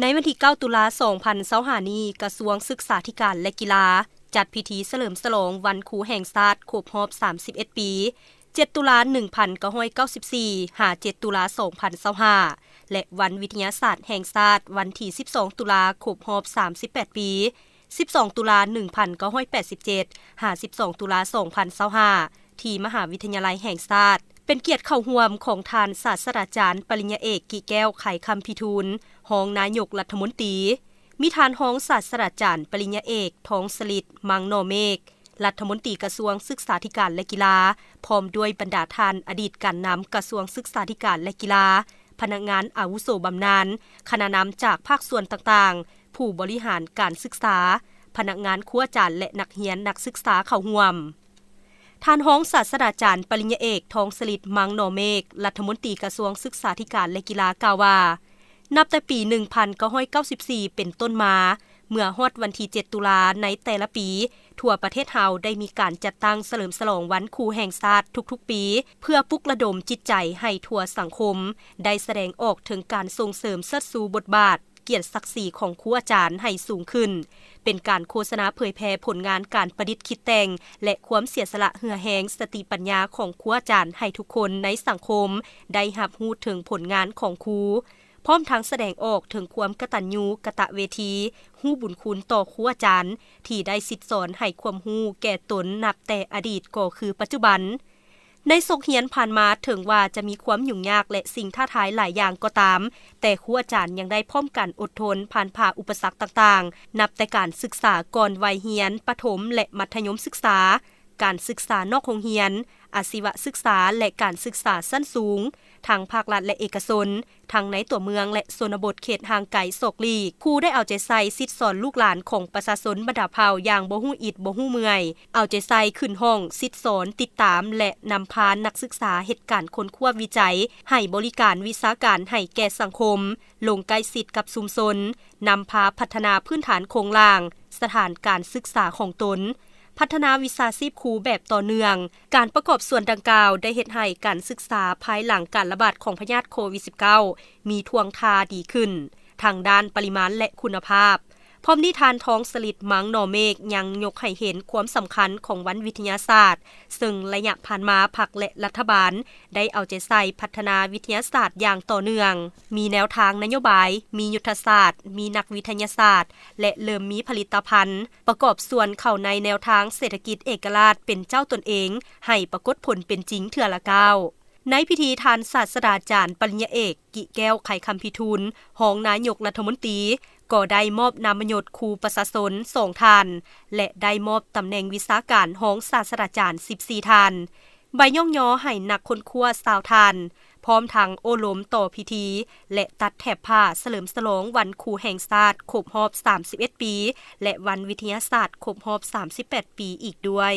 ໃນວັນທີເກົ້າ ຕຸລາ ສອງພັນຊາວຫ້ານີ້, ກະຊວງສຶກສາທິການ ແລະ ກິລາ ຈັດພິທີສະເຫຼີມສະຫຼອງວັນຄູແຫ່ງຊາດຄົບຮອບສາມສິບເອັດປີ, ເຈັດ ຕຸລາ ໜຶ່ງພັນເກົ້າຮ້ອຍເກົ້າສິບສີ່ ຫາ ເຈັດ ຕຸລາ ສອງພັນຊາວຫ້າ ແລະ ວັນວິທະຍາສາດແຫ່ງຊາດ ວັນທີສິບສອງ ຕຸລາ ຄົບຮອບສາມສິບແປດປີ, ສິບສອງ ຕຸລາ ໜຶ່ງພັນເກົ້າຮ້ອຍແປດສິບເຈັດ ຫາ ສິບສອງ ຕຸລາ ສອງພັນຊາວຫ້າ ທີ່ມະຫາວິທະຍາໄລແຫ່ງຊາດ, ເປັນກຽດເຂົ້າຮ່ວມຂອງທ່ານສາດສະດາຈານປະລິນຍາເອກ ກິແກ້ວ ໄຂຄຳພິທູນ ຮອງນາຍົກລັດຖະມົນຕີ, ມີທ່ານຮອງສາດສະດາຈານປະລິນຍາເອກ ທອງສະລິດ ມັງໜໍ່ເມກ ລັດຖະມົນຕີກະຊວງສຶກສາທິການ ແລະ ກິລາ, ພ້ອມດ້ວຍບັນດາທ່ານອະດີດການນຳກະຊວງສຶກສາທິການ ແລະ ກິລາ, ພະນັກງານອາວຸໂສບຳນານ, ຄະນະນຳຈາກພາກສ່ວນຕ່າງໆ, ຜູ້ບໍລິຫານການສຶກສາ, ພະນັກງານ, ຄູອາຈານ ແລະ ນັກຮຽນນັກສຶກສາເຂົ້າຮ່ວມ. ທ່ານຮອງສາດສະດາຈານປະລິນຍາເອກ ທອງສະລິດ ມັງໜໍ່ເມກ ລັດຖະມົນຕີກະຊວງສຶກສາທິການ ແລະ ກິລາ ກ່າວວ່າ, ນັບແຕ່ປີໜຶ່ງພັນເກົ້າຮ້ອຍເກົ້າສິບສີ່ເປັນຕົ້ນມາ, ເມື່ອຮອດວັນທີເຈັດ ຕຸລາໃນແຕ່ລະປີ, ທົ່ວປະເທດເຮົາໄດ້ມີການຈັດຕັ້ງສະເຫຼີມສະຫຼອງວັນຄູແຫ່ງຊາດທຸກໆປີ, ເພື່ອປຸກລະດົມຈິດໃຈໃຫ້ທົ່ວສັງຄົມໄດ້ສະແດງອອກເຖິງການສົ່ງເສີມເຊີດຊູບົດບາດ, ກຽດສັກສີຂອງຄູອາຈານໃຫ້ສູງຂຶ້ນ, ເປັນການໂຄສະນາເຜີຍແຜ່ຜົນງານການປະດິດຄິດແຕ່ງ ແລະ ຄວາມເສຍສະຫຼະເຫື່ອແຮງສະຕິປັນຍາຂອງຄູອາຈານໃຫ້ທຸກຄົນໃນສັງຄົມໄດ້ຮັບຮູ້ເຖິງຜົນງານຂອງຄູ, ພ້ອມທັງສະແດງອອກເຖິງຄວາມກະຕັນຍູກະຕະເວທີ, ຮູ້ບຸນຄຸນຕໍ່ຄູອາຈານທີ່ໄດ້ສິດສອນໃຫ້ຄວາມຮູ້ແກ່ຕົນນັບແຕ່ອະດີດກໍຄືປັດຈຸບັນ. ໃນສົກຮຽນຜ່ານມາ, ເຖິງວ່າຈະມີຄວາມຫຍຸ້ງຍາກ ແລະ ສິ່ງທ້າທາຍຫຼາຍຢ່າງກໍຕາມ, ແຕ່ຄູອາຈານຍັງໄດ້ພ້ອມກັນອົດທົນຜ່ານຜ່າອຸປະສັກຕ່າງໆ, ນັບແຕ່ການສຶກສາກ່ອນໄວຮຽນ, ປະຖົມ ແລະ ມັດທະຍົມສຶກສາ, ການສຶກສານອກໂຮງຮຽນ, ອາຊີວະສຶກສາ ແລະ ການສຶກສາຊັ້ນສູງ, ທັງພາກລັດ ແລະ ເອກະຊົນ, ທັງໃນຕົວເມືອງ ແລະ ຊົນນະບົດເຂດຫ່າງໄກສອກຫຼີກ. ຄູໄດ້ເອົາໃຈໃສ່ສິດສອນລູກຫຼານຂອງປະຊາຊົນບັນດາເຜົ່າຢ່າງບໍ່ຮູ້ອິດບໍ່ຮູ້ເມື່ອຍ, ເອົາໃຈໃສ່ຂຶ້ນຫ້ອງ, ສິດສອນ, ຕິດຕາມ ແລະ ນຳພານັກສຶກສາເຮັດການຄົ້ນຄວ້າວິໄຈ, ໃຫ້ບໍລິການວິຊາການໃຫ້ແກ່ສັງຄົມ, ລົງໃກ້ຊິດກັບຊຸມຊົນ, ນຳພາພັດທະນາພື້ນຖານໂຄງລ່າງສະຖານການສຶກສາຂອງຕົນ, ພັດທະນາວິຊາຊີບຄູແບບຕໍ່ເນື່ອງ. ການປະກອບສ່ວນດັ່ງກ່າວໄດ້ເຮັດໃຫ້ການສຶກສາພາຍຫຼັງການລະບາດຂອງພະຍາດໂຄວິດສິບເກົ້າ ມີທ່ວງທ່າດີຂຶ້ນທາງດ້ານປະລິມານ ແລະ ຄຸນນະພາບ. ພ້ອມນີ້, ທ່ານ ທອງສະລິດ ມັງໜໍ່ເມກ ຍັງຍົກໃຫ້ເຫັນຄວາມສຳຄັນຂອງວັນວິທະຍາສາດ, ເຊິ່ງໄລຍະຜ່ານມາ ພັກ ແລະ ລັດຖະບານໄດ້ເອົາໃຈໃສ່ພັດທະນາວິທະຍາສາດຢ່າງຕໍ່ເນື່ອງ, ມີແນວທາງນະໂຍບາຍ, ມີຍຸດທະສາດ, ມີນັກວິທະຍາສາດ ແລະ ເລີ່ມມີຜະລິດຕະພັນ ປະກອບສ່ວນເຂົ້າໃນແນວທາງເສດຖະກິດເອກະລາດເປັນເຈົ້າຕົນເອງ ໃຫ້ປາກົດຜົນເປັນຈິງເທື່ອລະກ້າວ. ໃນພິທີ, ທ່ານສາດສະດາຈານປະລິນຍາເອກ ກິແກ້ວ ໄຂຄຳພິທູນ ຮອງນາຍົກລັດຖະມົນຕີ ກໍໄດ້ມອບນາມມະຍົດຄູປະຊາຊົນສອງທ່ານ ແລະ ໄດ້ມອບຕຳແໜ່ງວິຊາການຮອງສາດສະດາຈານສິບສີ່ທ່ານ, ໃບຍ້ອງຍໍໃຫ້ນັກຄົ້ນຄວ້າຊາວທ່ານ, ພ້ອມທັງໂອ້ລົມຕໍ່ພິທີ ແລະ ຕັດແຖບຜ້າສະເຫຼີມສະຫຼອງວັນຄູແຫ່ງຊາດຄົບຮອບສາມສິບເອັດປີ ແລະ ວັນວິທະຍາສາດຄົບຮອບສາມສິບແປດປີອີກດ້ວຍ.